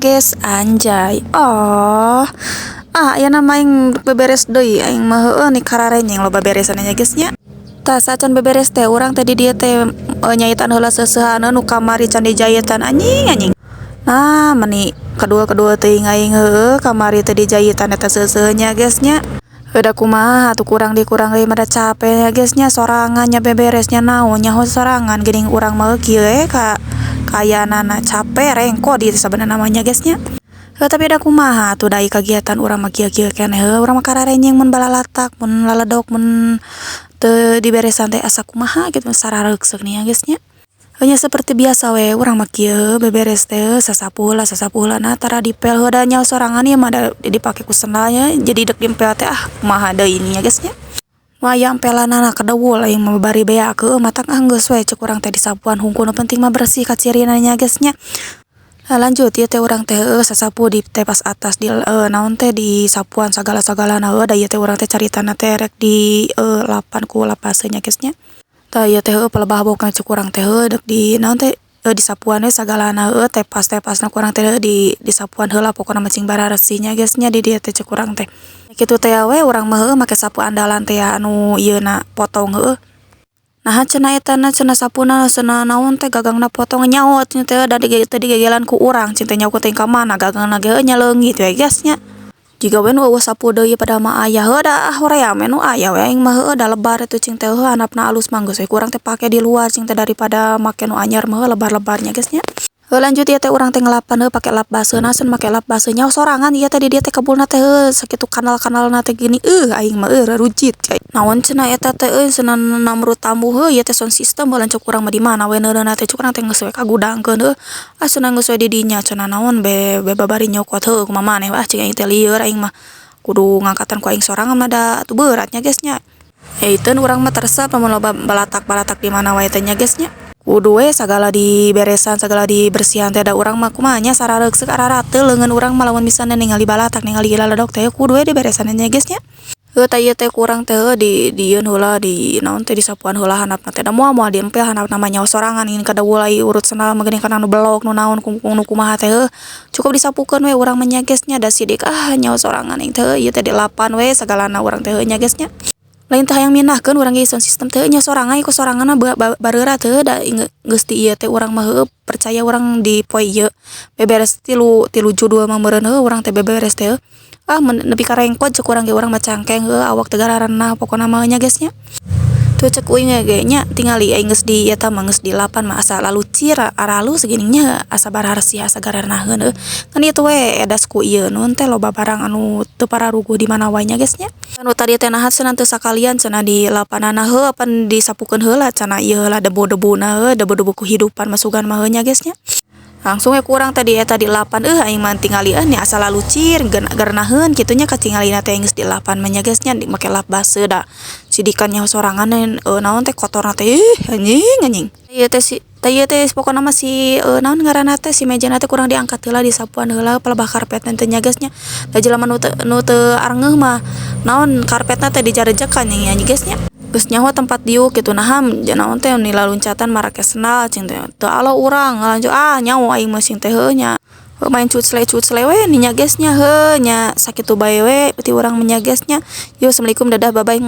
Guys, anjay. Oh. Ah, ayeuna mah aing beberes deui, aing mah heueuh ni kararenyeng loba beresan nya, guys, nya. Tah, saacan beberes teh urang teh di dieu teh nyaitan heula seuseuhan nu kamari can dijaitan, anjing anjing. Nah, meni kedua-kedua teuing aing heueuh kamari teh dijahitan eta seuseuh nya, guys, nya. Heuh, da kumaha atuh, kurang deui mah da capek ya, guys, nya, sorangan nya beberesnya, naon nyaho sorangan geuning urang mah kieu we ka kaayaanana capek rengko di sabenerna mah nya, guys, nya. Heuh, tapi da kumaha atuh, da kagiatan urang mah kieu-kieu keneh heueuh, urang mah kararenyeng mun balalatak, mun laledok, mun teu diberesan teh asa kumaha kitu, sarareukseuh nya, guys, nya. Heuh nya, seperti biasa we urang mah kieu beberes teh sasapu heula nah tara dipel heueuh, da nyaho sorangan ieu mah, da dipake ku sendal nya, jadi deuk diempel teh ah kumaha deui nya, guys, nya. Nu aya empelanana kedewul aing mah bari beak heueuh, matak ah geus we ceuk urang teh disapuan hungkul, nu penting mah bersih kacirina nya, guys, nya. Nah, lanjut ieu teh urang teh heueuh sasapu di tepas atas di naon teh disapuan sagala-sagalana heueuh, da ieu teh urang teh caritana teh rek di lapan ku lap baseuh nya, guys, nya. Tah, ieu teh heueuh pelebah bokna ceuk urang teh heueuh deuk di naon teh disapuan we sagalana heueuh, tepas-tepasna ku urang teh di disapuan heula, pokona mah cing bararesih nya, guys, nya, di dieu teh ceuk urang teh. Kitu teh we urang mah heueuh make sapu andalan teh anu ieuna potong heueuh. Naha cenah etana cenah sapuna cenah naon teh gagangna potong, nyaho cenah teh da teu digegelan ku urang cing teh nyaho teh ka mana gagangna ge nya leungit we, guys, nya. Jiga we nu eueuh sapu deui padahal mah aya heueuh, da hoream we nu aya we aing mah heueuh, da lebar atuh cing teh heueuh, handapna alus mah geus we ku urang teh pake di luar cing teh, daripada make nu anyar mah lebar-lebar nya, guys, nya. Heuh, lanjut ieu teh urang teh ngelapan heuh pake lap baseuh. Naha make lap baseuh, nyaho sorangan ieu teh di dieu teh kebulna teh heuh sakitu kanal-kanalna teh gini, aing mah eueuh rarujit. Naon cenah eta teh euy cenah namrud tambuh heuh, ieu teh sound system heuh lanceuk urang mah, di mana we neureunna teh, cuk urang teh geus we kagudangkeun heuh. Ah, cenah geus we di dinya cenah, naon be be babari nyokot heuh, kumaha maneh ah cing aing teh, lieur aing mah kudu ngangkatan ku aing sorangan mah da atuh berat nya, guys, nya. Eiteun urang mah teu resep lamun loba balatak-balatak di mana wae teh nya, guys, nya. Kudu we sagala diberesan, sagala dibersihan teh, da urang mah kumaha nya, sarareukseuh ararateul leungeun urang mah lamun misalna ningali balatak, ningali laledok teh kudu we diberesan nya, guys, nya. Heuh, tah ieu teh ku urang teh heueuh di dieun heula, di naon teh disapuan heula handapna teh, da moal moal diempel handapna mah, nyaho sorangan ingin kadeuul ai urut sendal mah geuning kana nu belok, nu naon nu kumaha teh heueuh. Cukup disapukeun we urang mah nya, guys, nya, da sidik ah nyaho sorangan aing teh heueuh, ieu teh dilapan we sagalana urang teh heueuh nya, guys, nya. Lain teh hayang mindahkeun urang ge sound system teh nya, sorangan ku sorangan mah bareurat heueuh, da geus di ieu teh urang mah heueuh percaya urang di poe ieu beberes tilu tilu judul mah meureun heueuh urang teh beberes teh ah nepi ka rengkod ceuk urang ge, urang mah cangkeng heueuh, awak teh gararenah pokona mah nya, guys, nya. Tuh cek uing ge nya, tingali aing geus di eta mah geus dilapan mah asa lalucir aralus geuning nya, asa bararesih, asa garenaheun heueuh. Ngan ieu we edas ku ieu naon teh loba barang anu teu pararuguh di mana wae nya, guys, nya. Anu tadi teh naha cenah teu sakalian cenah dilapanana, heueuh pan disapukeun heula cenah ieu heula debu-debuna heueuh, debu-debu kehidupan masukan mah nya, guys, nya. Langsung we ku urang tadi eta dilapan, euh aing mah tingali nya asa lalucir gerenaheun kitu nya, katingalina teh geus dilapan mah nya, guys, nya, make lap baseuh, da sidikan nyaho sorangan naon teh kotorna teh ih anjing anjing. Ieu teh si tah ieu teh pokona mah si naon ngaranna teh si mejana teh kurang diangkat heula, disapuan heula pelebah karpetna teh nya, guys, nya. Da jelema nu teu arengeuh mah naon karpetna teh dijarejekan nya, guys, nya. Geus nyaho tempat diuk kitu, naha naon teh nilaluncatan marake sendal cing teh teu alo urang lanjut ah nyaho aing mah cing teh heueuh nya. Main cucle-cucle we nya, guys, nya. Heuh nya, sakitu bae we ti urang mah nya, guys, nya. Yuk, assalamualaikum, dadah, bye bye.